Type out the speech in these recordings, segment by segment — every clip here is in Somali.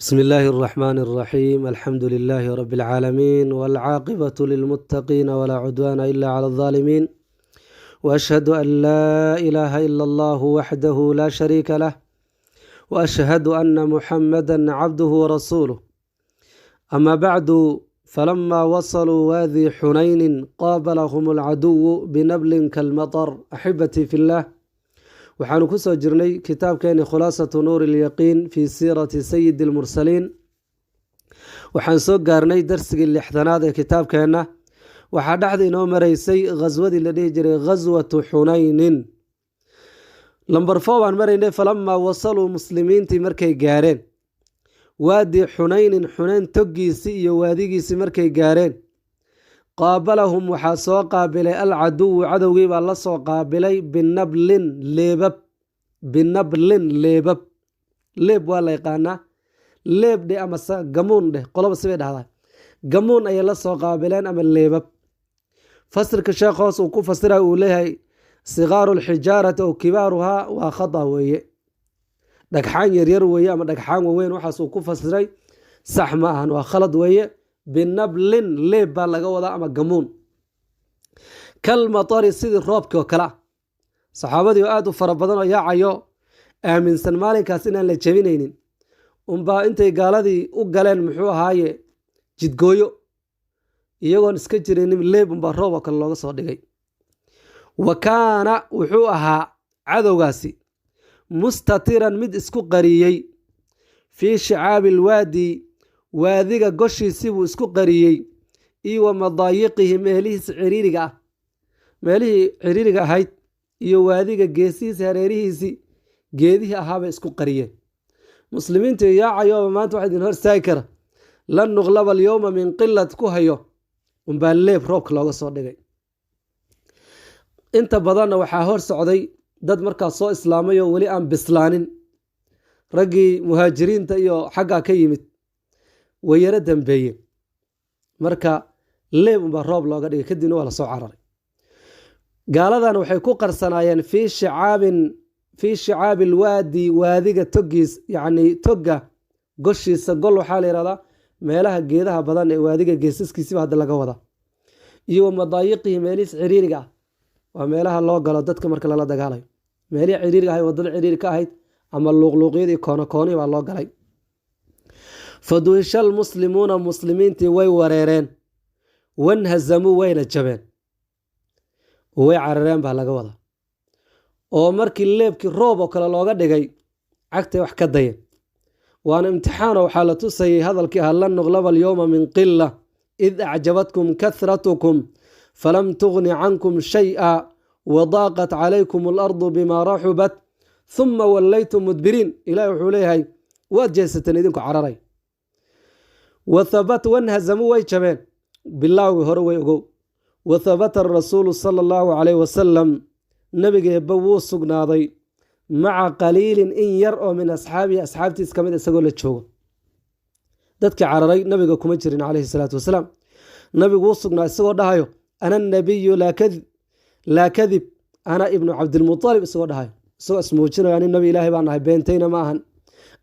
بسم الله الرحمن الرحيم، الحمد لله رب العالمين، والعاقبة للمتقين، ولا عدوان إلا على الظالمين، وأشهد أن لا إله إلا الله وحده لا شريك له، وأشهد أن محمدا عبده ورسوله. أما بعد، فلما وصلوا وادي حنين قابلهم العدو بنبل كالمطر. أحبتي في الله، waxaanu ku soo jirnay kitaabkeeni Khulaasatu Nuur ilyaqiin fii siirati sayidi almursaliin. Waxaan soo gaarnay darsigii 60aad ee kitaabkeenna. Waxaa dhexda inoo maraysay ghaswadii la dhihi jiray Ghaswatu Xunaynin. Number 4 baan maraynay. فلما وصلوا, muslimiintii markay gaareen, وادي حنين, Xuneyn toggiisii iyo waadigiisii markay gaareen, قابلهم, waxaa soo qaabilay, العدو, cadowgii baa la soo qaabilay, بنبل, leebab, بنبل, leebab. Leeb waa la yaqaanaa, leeb dheh ama gamuun dheh, qoloba sibay dhahdaa. Gamuun ayay la soo qaabileen ama leebab. Fasirka sheekh hoos uu ku fasira uu leeyahay صغار الحجارة أو كبارها waa khata weeye. Dhagxaan yaryar weeye ama dhagxaan waaweyn, waxaas uu ku fasiray sax ma ahan, waa khalad weeye. بنبل, leeb baa laga wadaa ama gamuun. كالمطر, sidii roobkii oo kale ah. Saxaabadii oo aada u fara badan oo yaacayo, aaminsan maalinkaas inaan la jebinaynin, unbaa intay gaaladii u galeen, muxuu ahaaye, jidgooyo, iyagoon iska jiraynin, leeb unbaa roob oo kale looga soo dhigay. وكان, wuxuu ahaa cadowgaasi, مستترا, mid isku qariyey, في شعاب الوادي, waadiga goshiisii buu isku qariyey, iyo ومضايقه, meelihiisa ciriiriga ah, meelihii ciriiriga ahayd iyo waadiga geesihiisi, hareerihiisii geedihii ahaabay isku qariyeen. Muslimiinta yaacayoba maanta waxa idin hor istaagi kara لن نغلب اليوم من قلة ku hayo unbaa leeb roobka looga soo dhigay. Inta badanna waxaa hor socday dad markaas soo islaamay oo weli aan bislaanin. Raggii muhaajiriinta iyo xaggaa ka yimid way yaro dambeeyeen. Marka leeb unbaa roob looga dhigay, kadibna waa lasoo cararay. Gaaladan waxay ku qarsanaayeen في شعاب, في شعاب الوادي, waadiga togiis, yacni toga goshiisa. Gol waxaa la yihahdaa meelaha geedaha badan ee waadiga geesaskiisiba hadda laga wadaa. Iyo ومضايقه, meelihiis ciriiriga ah, waa meelaha loo galo dadka marka lala dagaalayo. Meelihii ciriiriga ahayd, wadada ciriiri ka ahayd ama luuqluuqyadii, koono koonihii baa loo galay. فدهش المسلمون, muslimiintii way wareereen, وانهزموا, wayna jabeen, way carareen baa laga wadaa. Oo markii leebkii roob oo kale looga dhigay, cagtay wax ka dayeen. Waana imtixaano, waxaa la tusayay hadalkii ah لن نغلب اليوم من قلة إذ أعجبتكم كثرتكم فلم تغن عنكم شيئا وضاقت عليكم الأرض بما رحبت ثم وليتم مدبرين. Ilahi wuxuu leeyahay waad jeesateen idinku cararay. وثبت, وانهزموا, way jabeen bilaawgii hore, way ogow. وثبت الرسول صلى الله عليه وسلم, nabigeeba wuu sugnaaday, مع قليل, in yar oo, من أصحابه, asxaabtiis ka mid, isagoo la joogo. Dadkii cararay nabiga kuma jirin calayhi salaatu wasalaam. Nabigu wuu sugnaa isagoo dhahayo أنا النبي لا كذب لا كذب أنا ابن عبد المطلب, isagoo dhahayo, isagoo ismuujinayo, ani nabi Ilaahay baan nahay, beentayna ma ahan,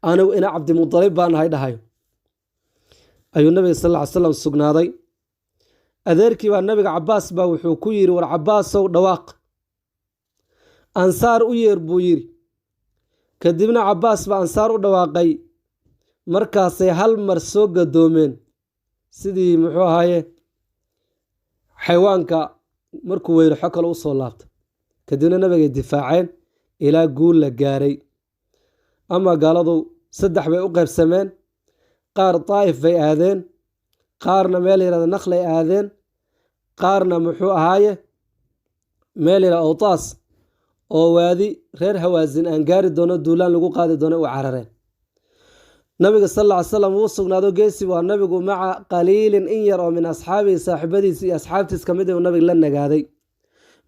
anigu ina Cabdimualib baan nahay dhahayo ayuu nabiga sal ly slam sugnaaday. Adeerkii baa nabiga, Cabaas baa wuxuu ku yidhi, war Cabaasow, dhawaaq, Ansaar u yeer buu yidhi. Kadibna Cabaas baa Ansaar u dhawaaqay. Markaasay hal mar soo gadoomeen, sidii, muxuu ahaaye, xayawaanka markuu weyraxo kale u soo laabta. Kadibna nabigay difaaceen ilaa guul la gaaray. Ama gaaladu saddex bay u qaybsameen: qaar Daa'if bay aadeen, qaarna meel yihahda Nakhlay aadeen, qaarna, muxuu ahaaye, meel yihahda Awtaas oo waadi reer Hawaasin aan gaari doono duulaan lagu qaadi doono u carareen. Nabiga sal lla ly slam wuu sugnaado, geesi waa nabigu, مع قليل, in yar oo, من أصحابه, saaxiibadiisa iyo asxaabtiis kamid uu nabiga la nagaaday.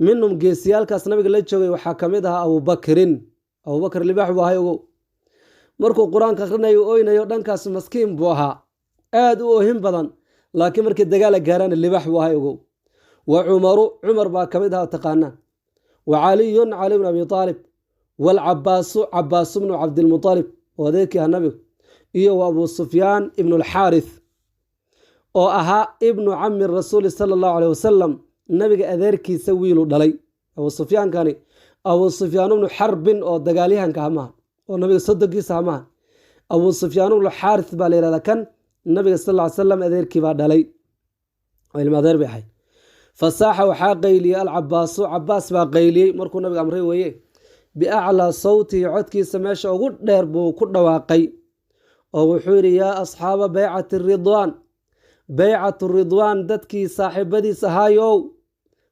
منهم, geesiyaalkaas nabiga la joogay waxaa kamid ahaa Abubakrin. Abubakr libaax buu ahay, ogow. Markuu Qur-aanka akhrinayo oynayo, dhankaas maskiin buu ahaa, aada u oohin badan, laakiin markii dagaala gaarana libaax buu ahay, ogow. وعمر, Cumar baa kamid ahaa, taqaanaa, وعلي, Cali bn Abi Aalib, والعباس, Cabaas bnu Cabdilmualib oo adeerkii ah nabigu, Iyo wa Abuu Sufyaan ibnu Alxaarith, oo ahaa ibnu cami Rasuuli sala Allahu caleyh wasalam, nabiga adeerkiisa wiiluu dhalay. Abuu Sufyaankani Abuu Sufyaan ibnu Xarbin oo dagaalyahanka ah maaha, oo nabiga soddonkiisa ah maaha. Abuu Sufyaan ibnu Xaarith baa la yihahdaa kan, nabiga sal ly salam adeerkii baa dhalay oo ilma adeer bay ahayd. Fasaaxa, waxaa qayliyey, Alcabaasu, Cabaas baa qayliyey markuu nabiga amray weeye, biaclaa sawtihi, codkiisa meesha ugu dheer buu ku dhawaaqay, oo wuxuu yidhi: "Yaa asxaaba beycati ridwaan, beycatu ridwaan dadkii saaxiibadiis ahaayow,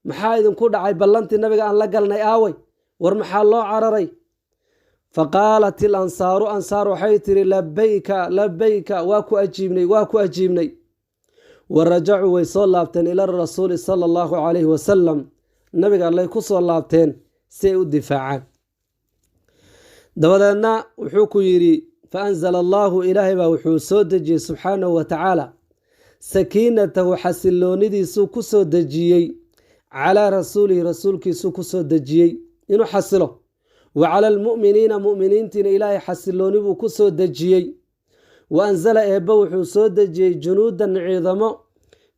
maxaa idinku dhacay? Ballantii nabiga aan la galnay aaway? War maxaa loo cararay?" Faqaalat ilansaaru, ansaar waxay tiri: "Labayka, labayka, waa ku ajiibnay, waa ku ajiibnay." Wa rajacuu, way soo laabteen, ila Rasuuli sala Allahu calayhi wasalam, nabiga allay ku soo laabteen si ay u difaacaan. Dabadeedna wuxuu ku yidhi: fa anzala Allaahu, Ilaahay baa wuxuu soo dejiyey, subxaanahu wa tacaala, sakiinatahu, xasiloonidiisuu ku soo dejiyey, calaa rasuulihi, rasuulkiisuu ku soo dejiyey inuu xasilo, wa cala almu'miniina, mu'miniintiina Ilaahay xasilooni buu ku soo dejiyey. Wa anzala, eebba wuxuu soo dejiyey, junuudan, ciidamo,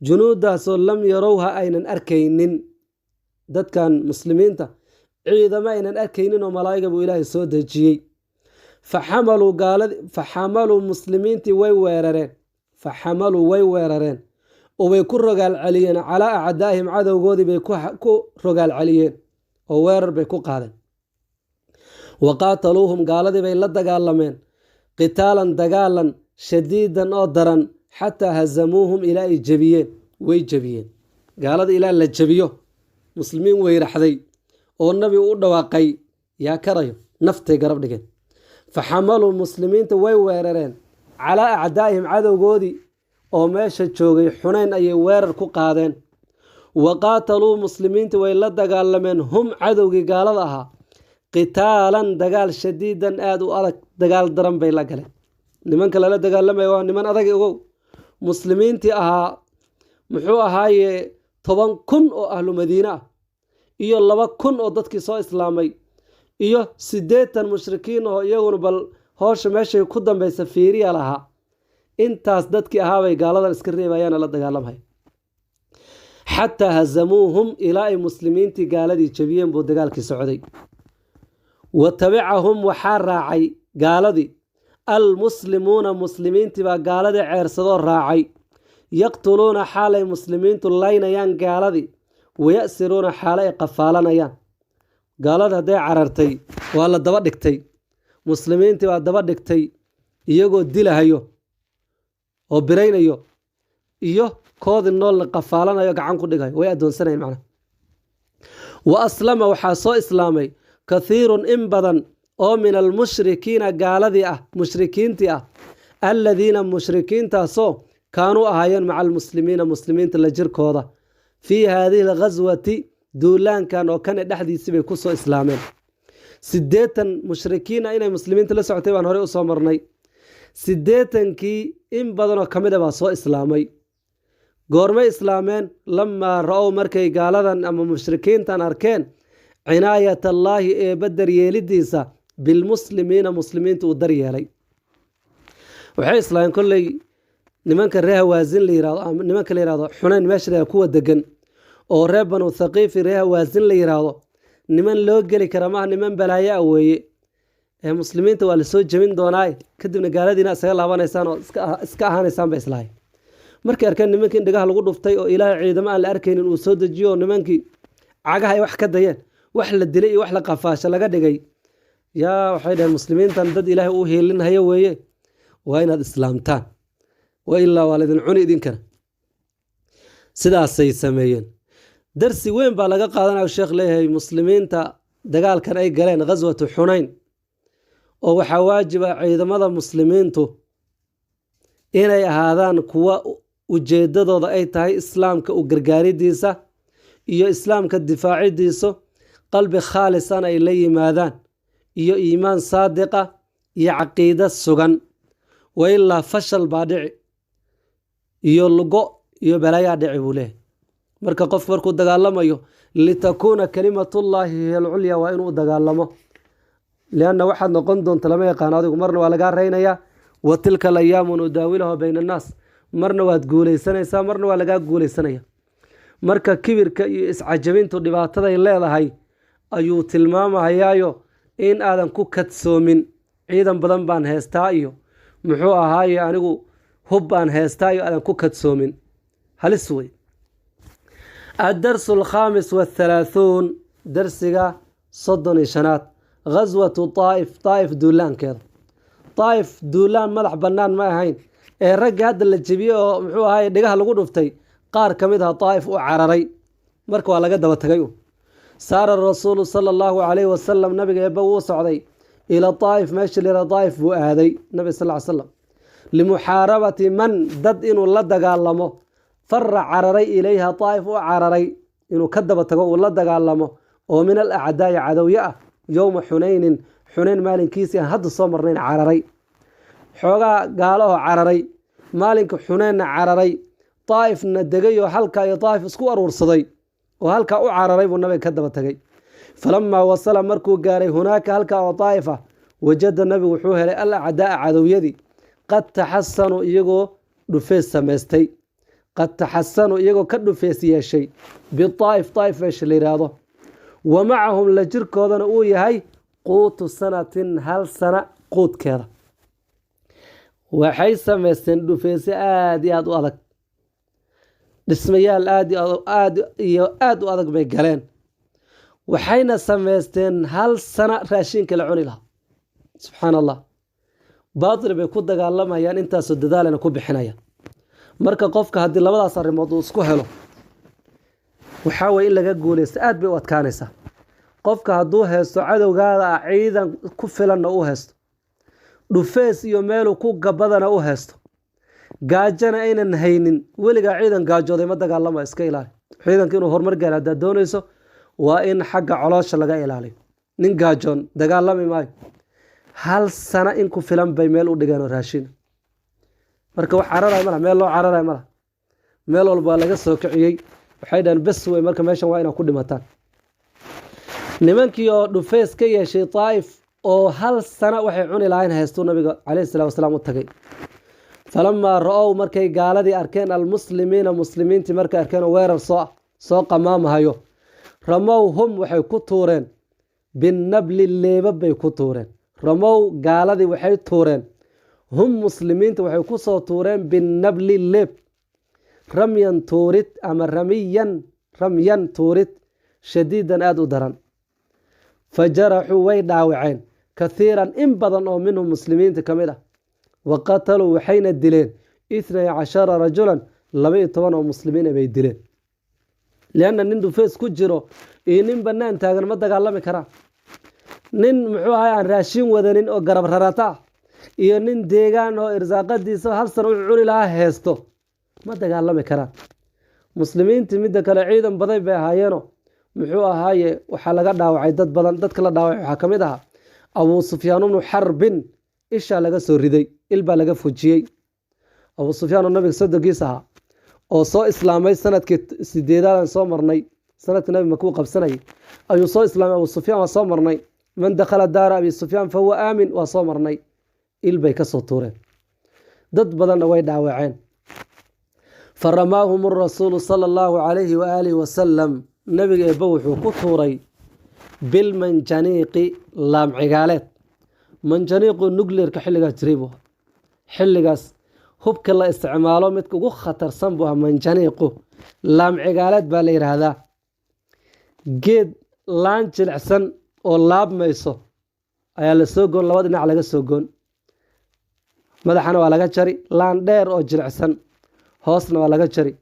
junuuddaasoo lam yarowha, aynan arkaynin dadkan muslimiinta, ciidamo aynan arkaynin oo malaa'iga buu Ilaahay soo dejiyey. Faxamaluu gaaladi, faxamaluu, muslimiintii way weerareen, faxamaluu, way weerareen oo way ku rogaal celiyeen, calaa acdaa'ihim, cadowgoodii bay ku rogaal celiyeen oo weerar bay ku qaadeen. Wa qaataluuhum, gaaladii bay la dagaalameen, qitaalan, dagaalan, shadiidan, oo daran, xataa hazamuuhum, ilaa ay jebiyeen. Way jebiyeen gaalada ilaa la jebiyo. Muslimiin weyraxday oo nabi u dhawaaqay yaa karayo? Naftay garab dhigeen. Faxamaluu, muslimiinta way weerareen, calaa acdaa'ihim, cadowgoodii oo meesha joogay Xunayn ayay weerar ku qaadeen. Wa qaataluu, muslimiinta way la dagaalameen, hum, cadowgii gaalada ahaa, qitaalan, dagaal, shadiidan, aada u adag, dagaal daran bay la galeen. Nimanka lala dagaalamaya waa niman adag, ogow. Muslimiintii ahaa muxuu ahaaye 10,000 oo ahlu Madiine ah iyo 2,000 oo dadkii soo islaamay iyo 80 mushrikiin oo iyaguna bal hoosha meeshay ku dambaysa fiiriya lahaa, intaas dadkii ahaabay gaaladan iska reebayaana la dagaalamhay. Xataa hazamuuhum, ilaa ay muslimiintii gaaladii jebiyeen buu dagaalkii socday. Wa tabicahum, waxaa raacay gaaladii, almuslimuuna, muslimiintii baa gaaladii ceersadoo raacay, yaqtuluuna, xaalay muslimiintu laynayaan gaaladii, waya'siruuna, xaale ay qafaalanayaan. Gaalada hadday carartay waa la daba dhigtay, muslimiintii baa daba dhigtay, iyagoo dilahayo oo biraynayo iyo koodii noolna qafaalanayo, gacan ku dhigayo, way addoonsanayen macnaha. Wa aslama, waxaa soo islaamay, kathiirun, in badan oo min almushrikiina, gaaladii ah, mushrikiintii ah, aladiina, mushrikiintaasoo, kaanuu ahaayeen, maca almuslimiina, muslimiinta la jirkooda, fii haadihi alghaswati, duulaankan oo kane dhexdiisii bay ku soo islaameen. 80 mushrikiina inay muslimiinta la socotay baan horey usoo marnay. 80-kii in badanoo ka mid a baa soo islaamay. Goormay islaameen? Lamaa ra-ow, markay gaaladan ama mushrikiintan arkeen, cinaayat Allaahi, eebba daryeelidiisa, bilmuslimiina, muslimiinta uu daryeelay. Waxay islaameen kolley nimanka reer Hawaasin la yirahdo ama nimanka la yirahdo Xunayn meesha la kuwa degan oo reer Banu Thaqiifi, reer Hawaasin la yiraahdo, niman loo geli kara maaha, niman balaayo ah weeye. Ee muslimiinta waa lasoo jebin doonaaye, kadibna gaaladiina isaga laabanaysaan oo iska ahaanaysaan bay islahay. Markay arkeen nimankii in dhagaha lagu dhuftay oo Ilaahay ciidamo aan la arkaynin uu soo dejiyo oo nimankii cagaha ay wax ka dayeen, wax la dilay iyo wax la qafaasho laga dhigay, yaa waxay dhaheen: "Muslimiintan dad Ilaahay u hiilinhayo weeye, waa inaad islaamtaan, wa ilaa waa laydin cuni idinkana." Sidaasay sameeyeen. Darsi weyn baa laga qaadanaya, sheekh leeyahay, muslimiinta dagaalkan ay galeen ghaswatu Xunayn, oo waxaa waajiba ciidamada muslimiintu inay ahaadaan kuwa ujeedadooda ay tahay islaamka u gargaaridiisa iyo islaamka difaacidiisa, qalbi khaalisan ay la yimaadaan iyo iimaan saadiqa iyo caqiida sugan. Wa ilaa fashal baa dhici iyo lugo iyo balaayaa dhici buu leeyahay. Marka qof markuu dagaalamayo, litakuuna kalimatullaahi hiya alculya, waa inuu dagaalamo, lianna waxaad noqon doonta lama yaqaan adigu. Marna waa lagaa raynayaa, Wa tilka alayaamu nudaawiluha bayna annaas. Marna waad guulaysanaysaa, marna waa lagaa guulaysanaya. Marka kibirka iyo iscajabintu dhibaataday leedahay ayuu tilmaamahayaayo, in aadan ku kadsoomin ciidan badan baan heystaa iyo muxuu ahaaye anigu hub baan heystaa iyo aadan ku kadsoomin, halis wey. Addarsu alkhaamis wathalaathuun, darsiga 35aad, ghaswatu Daa'if, Daa'if duulaankeeda. Daa'if duulaan madax bannaan ma ahayn ee raggii hadda la jebiyey oo muxuu ahaye dhegaha lagu dhuftay qaar ka mid aha Daa'if u cararay, marka waa laga daba tagay. Saara rasuulu sala allahu calayhi wasalam, nabiga eebba wuu socday, ila Daa'if, meesha la Daa'if buu aaday nabi sal ly slam, limuxaarabati man, dad inuu la dagaalamo, fara cararay, ilayha Daa'if u cararay, inuu ka daba tago uu la dagaalamo oo min alacdaa'i cadowye ah, yowma Xunaynin, Xunayn maalinkiisii aan hadda soo marnayn cararay. Xoogaa gaalahoo cararay maalinka Xuneynna cararay, Daa'ifna degay oo halkaa iyo Daa'if isku aruursaday oo halkaa u cararay buu nabiga ka daba tagay. Falamaa wasala, markuu gaaray, hunaaka, halkaa oo Daa'if ah, wajada, nabigu wuxuu helay, al acdaa'a, cadowyadii, qad taxasanuu, iyagoo dhufeys samaystay, qad taxasanuu, iyagoo ka dhufeys yeeshay, bidaa'if, Daa'if meesha la yidhaahdo, wa macahum, la jirkoodana uu yahay, quutu sanatin, hal sana quudkeeda. Waxay samaysteen dhufeysyo aada iyo aada u adag, dhismayaal aad aad iyo aada u adag bay galeen, waxayna samaysteen hal sana raashinka la cuni lahaa. Subxaan Allah, baatil bay ku dagaalamayaan, intaasoo dadaalana ku bixinaya. Marka qofka haddii labadaas arrimood uu isku helo, waxaa weye in laga guulaysto aad bay u adkaanaysaa. Qofka hadduu haysto cadowgaada ah ciidan ku filanna u haysto, dhufeys iyo meeluu ku gabadana u haysto, gaajana aynan haynin, weligaa ciidan gaajooday ma dagaalama. Iska ilaali. Ciidanka inuu horumar gaaro haddaad doonayso, waa in xagga coloosha laga ilaaliyo. Nin gaajoon dagaalami maayo. Hal sana in ku filan bay meel u dhigeen oo raashin. Marka wax cararaya malaha, meel loo cararaya malaha, meel walba laga soo kiciyey. Waxay dhaheen: "Bes wey, marka meeshan waa inaad ku dhimataan." Nimankii oo dhufeys ka yeeshay Daa'if oo hal sana waxay cuni lahayn haystuu nabiga caleyhi salatu wasalaam u tagay. Falamaa ra-ow, markay gaaladii arkeen, almuslimiina, muslimiintii markay arkeen oo weerar soo qamaamahayo, ramow hum, waxay ku tuureen, binnabli, leebab bay ku tuureen. Ramow, gaaladii waxay tuureen, hum, muslimiinta waxay ku soo tuureen, binnabli, leeb, ramyan, tuurid, ama ramiyan, ramyan, tuurid, shadiidan, aada u daran. Fa jaraxuu, way dhaawaceen, kathiiran, in badan oo minhum, muslimiinta ka mid ah, wa qataluu, waxayna dileen, 12 rajulan, 12 oo muslimiina bay dileen, lianna nin dhufeys ku jiro iyo nin bannaan taagan ma dagaalami karaan. Nin muxuu ahay aan raashin wadanin oo garab rarata ah iyo nin deegaan oo irsaaqadiisa hal sana wuxuu cuni lahaa heesto ma dagaalami karaan muslimiintii. Midda kale, ciidan baday bay ahaayeeno muxuu ahaaye waxaa laga dhaawacay dad badan. Dadka la dhaawacay waxaa ka mid ahaa Abuu Sufyaan ibnu Xarbin, ishaa laga soo riday, il baa laga fujiyey. Abuu Sufyaan oo nabiga soddonkiis ahaa oo soo islaamay sanadkii sideedaadan soo marnay, sanadkii nabi makuu qabsanayay ayuu soo islaamay Abuu Sufyaan. Waa soo marnay, man dakhala daara Abi Sufyaan fahuwa aamin, waa soo marnay. Il bay ka soo tuureen, dad badanna way dhaawaceen. Faramaahum rasuulu sala allahu calayhi waaalihi wasalam, nabiga eebba wuxuu ku tuuray, bilmanjaniiqi, laamcigaaleed. Manjaniiqu nuclearka xilligaas jiray buu ahaa. Xilligaas hubka la isticmaalo midka ugu khatarsan buu ahaa manjaniiqu. Laamcigaaleed baa la yidhaahdaa. Geed laan jilicsan oo laabmayso ayaa la soo goon, laba dhinac laga soo goon, madaxana waa laga jari, laan dheer oo jilicsan hoosna waa laga jari.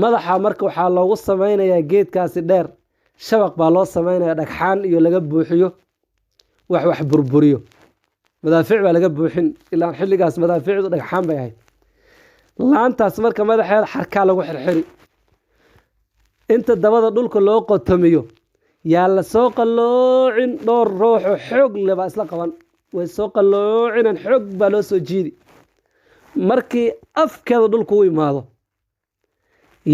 Madaxa marka waxaa loogu sameynayaa geedkaasi dheer shabaq baa loo sameynaya, dhagxaan iyo laga buuxiyo wax wax burburiyo, madaafiic baa laga buuxin, ilaa xilligaas madaafiicdu dhagxaan bay ahayd. Laantaas marka madaxeeda xarkaa lagu xirxiri, inta dabada dhulka loo qotomiyo yaa la soo qalloocin. Dhowr ruuxoo xoog le baa isla qaban, way soo qalloocinan, xoog baa loo soo jiidi. Markii afkeeda dhulku u imaado,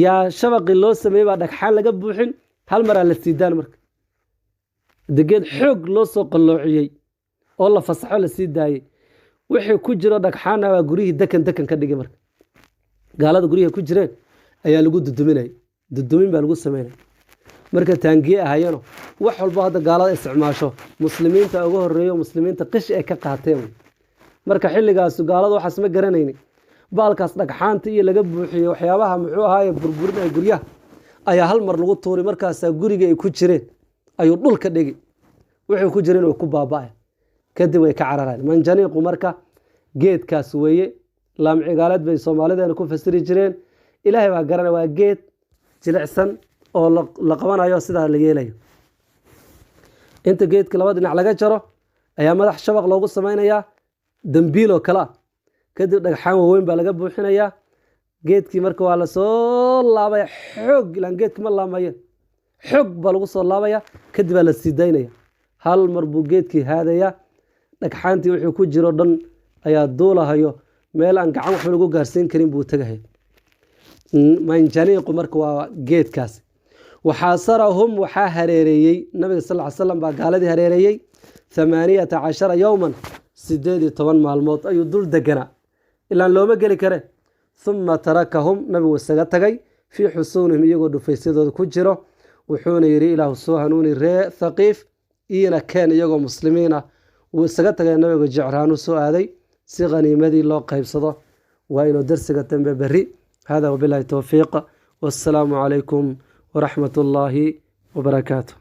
yaa shabaqii loo sameeyey baa dhagxaan laga buuxin, hal maraa la siidaan. Marka degeed xoog loo soo qalloociyey oo la fasaxo, la sii daayey. Wixii ku jiro dhagxaana waa guryihii dekan dekan ka dhigay. Marka gaalada guryihi ku jireen ayaa lagu duduminay, dudumin baa lagu sameynay. Marka taangiye ahayano wax walbo hadda gaalada isticmaasho muslimiinta uga horeeyo, muslimiinta qish ay ka qaateen. Marka xilligaas gaalada waxaas ma garanaynin. Baalkaas dhagxaanta iyo laga buuxiyey waxyaabaha muxuu ahaaye burburinaya guryaha ayaa hal mar lagu tuuray. Markaasaa guriga ay ku jireen ayuu dhulka dhigi, wuxuu ku jireen way ku baaba'ay, kadib way ka carareen. Manjaniiqu marka geedkaas weeye, laamcigaaleed bay soomaalideena ku fasiri jireen. Ilaahay baa garanay, waa geed jilicsan oo la qabanayo, sidaa la yeelayo. Inta geedka laba dhinac laga jaro ayaa madax shabaq loogu samaynayaa, dambiil oo kale ah. Kadib dhagxaan waaweyn baa laga buuxinayaa geedkii. Marka waa lasoo laabaya xoog, ilaan geedka ma laamaye, xoog baa lagu soo laabaya. Kadib baa la sii daynaya, hal mar buu geedkii haadaya. Dhagxaantii wuxuu ku jiro dhan ayaa duulahayo, meel aan gacan waxba lagu gaarsiin karin buu tegahaya. Manjaniiqu marka waa geedkaas. Waxaasarahum, waxaa hareereeyey nabiga sal ly slam baa gaaladii hareereeyey 18 yowman, 18 maalmood ayuu dul deganaa, ilaan looma geli kare. Uma tarakahum, nabigu isaga tagay fii xusuunihim, iyagoo dhufaysyadooda ku jiro. Wuxuuna yidhi, ilaahu soo hanuuni ree Thaqiif, iina keen iyagoo muslimiin ah. Wuu isaga tagay nabigu, Jecraanu soo aaday si khaniimadii loo qaybsado. Waa inuu darsiga dambe berri. Hada wabilahi towfiiq, wassalaamu calaykum waraxmat ullaahi wabarakaatu.